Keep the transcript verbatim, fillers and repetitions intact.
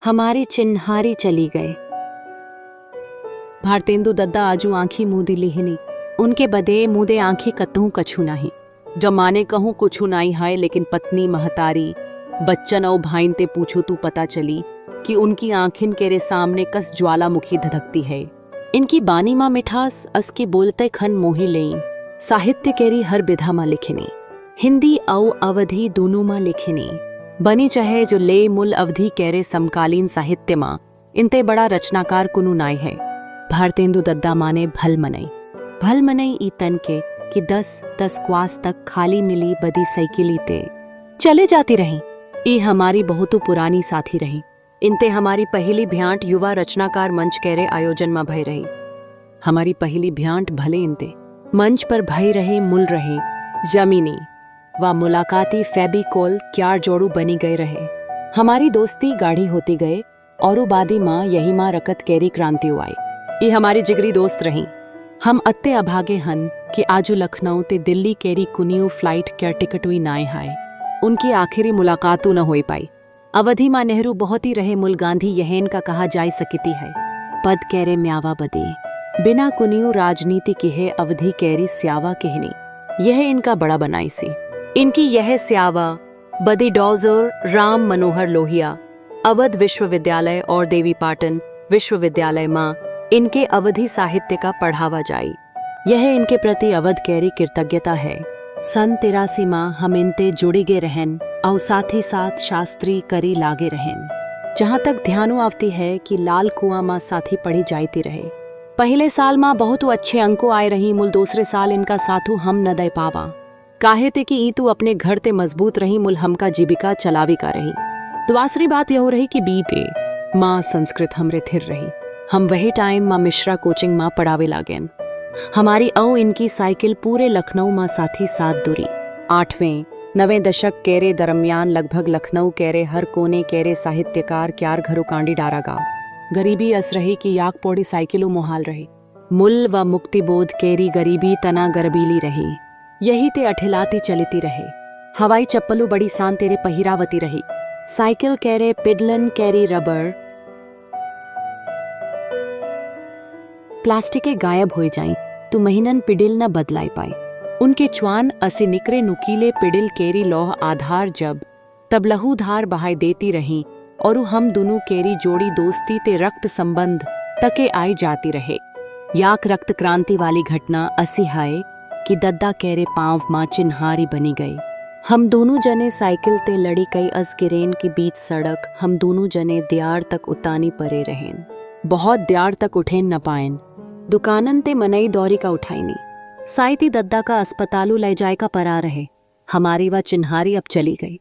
हमारी चिन्हारी चली गए। भारतेंदु दद्दा आजू आँखी मूदी लिहिनी। उनके बदे मूदे आँखी कतहूँ कछू नाही। जब माने कहूँ कुछू नाई है, लेकिन पत्नी, महतारी, बच्चन अउ भाईन ते पूछू तू पता चली कि उनकी आँखिन केरे सामने कस ज्वालामुखी धधकती है। इनकी बानी मा मिठास अस की बोलते खन मोही लेई। साहित्य केरी हर विधा मा लिखिनी। हिंदी अउ अवधी दूनू मा लिखिनी। बनी चाहे जो ले मुल अवधी केरे समकालीन साहित्य मा इनते बड़ा रचनाकार कुनु नाई है। भारतेंदु दद्दा माने भल मनई। भल मनई ई तन के कि दस दस क्वास तक खाली मिली बदी साइकिली ते चले जाती रही। ई हमारी बहुतु पुरानी साथी रही। इनते हमारी पहिली भ्यांट युवा रचनाकार मंच केरे आयोजन मा भई रही। हमारी पहिली भ्यांट भले इनते मंच पर भई रहे, मुल रहे जमीनी वा मुलाकाती फेबिकोल क्यार जोड़ू बनी गए रहे। हमारी दोस्ती गाढ़ी होती गए औरु बादी मा यही मा रकत केरी क्रांति आई। ई हमारी जिगरी दोस्त रही। हम अत्ते अभागे हन कि आजू लखनऊ ते दिल्ली केरी कुनियू फ्लाइट केर टिकट हुई नाय हाय। उनकी आखिरी मुलाकातू न होई पाई। अवधी मा नेहरू बहुती रहे मुल गांधी यहेन का कहा जाई सकिती है। पद केरे म्यावा बदी बिना कुनियू राजनीति किहे अवधी केरी स्यावा किहनी। यह इनका बड़ा बनाई सी। इनकी यह स्यावा बदी डॉक्टर राम मनोहर लोहिया अवध विश्वविद्यालय और देवीपाटन विश्वविद्यालय मा इनके अवधी साहित्य का पढ़ावा जाई। यह इनके प्रति अवध केरी कृतज्ञता है। सन तिरासी मा हम इनते जुड़ी गे रहन अउ साथ ही साथ शास्त्री करी लागे रहन। जहाँ तक ध्यानो आवती है कि लाल कुआं मा साथी पढ़ी जाती रहे। पहिले साल मा बहुतु अच्छे अंको आए रही, मुल दूसरे साल इनका साथू हम न दे पावा। काहे ते कि ई तू अपने घर ते मजबूत रही, मुल हमका जीविका चलावे का रही। दुआसरी बात यहो रही कि बीपे माँ संस्कृत हमरे थिर रही। हम वही टाइम माँ मिश्रा कोचिंग माँ पढ़ावे लागेन। हमारी अउ इनकी साइकिल पूरे लखनऊ माँ साथी साथ दुरी। आठवें, नवें दशक केरे दरमियान लगभग लखनऊ केरे हर कोने केरे साहित्यकार क्यार घरो कांडी डारा गा। गरीबी अस रही कि याक पौड़ी साइकिलो मोहाल रही। मुल व मुक्तिबोध केरी गरीबी तना गरबीली रही। यही ते अठिलाती चलिती रहे। हवाई चप्पलू बड़ी शान तेरे पहिरावती रही। साइकिल केरे पिडलन केरी रबर प्लास्टिके गायब होई जाई, तू महीनन पिडिल न बदलाई पाई। उनके च्वान असी निकरे नुकीले पिडिल केरी लौह आधार जब तब लहू धार बहाई देती रही औरु हम दुनू केरी जोड़ी दोस्ती ते रक्त संबंध तके आई जाती रहे। याक रक्त क्रांति वाली घटना असी है कि दद्दा केरे पाँव माँ चिन्हारी बनी गई। हम दुनू जने साइकिल ते लड़ी कई अस गिरेन के बीच सड़क, हम दुनू जने द्यार तक उतानी परे रहेन। बहुत द्यार तक उठेन न पाएन। दुकानन ते मनई दौरी का उठाईनी। साइती दद्दा का अस्पतालू ले जाए का परा रहे। हमारी वा चिन्हारी अब चली गई।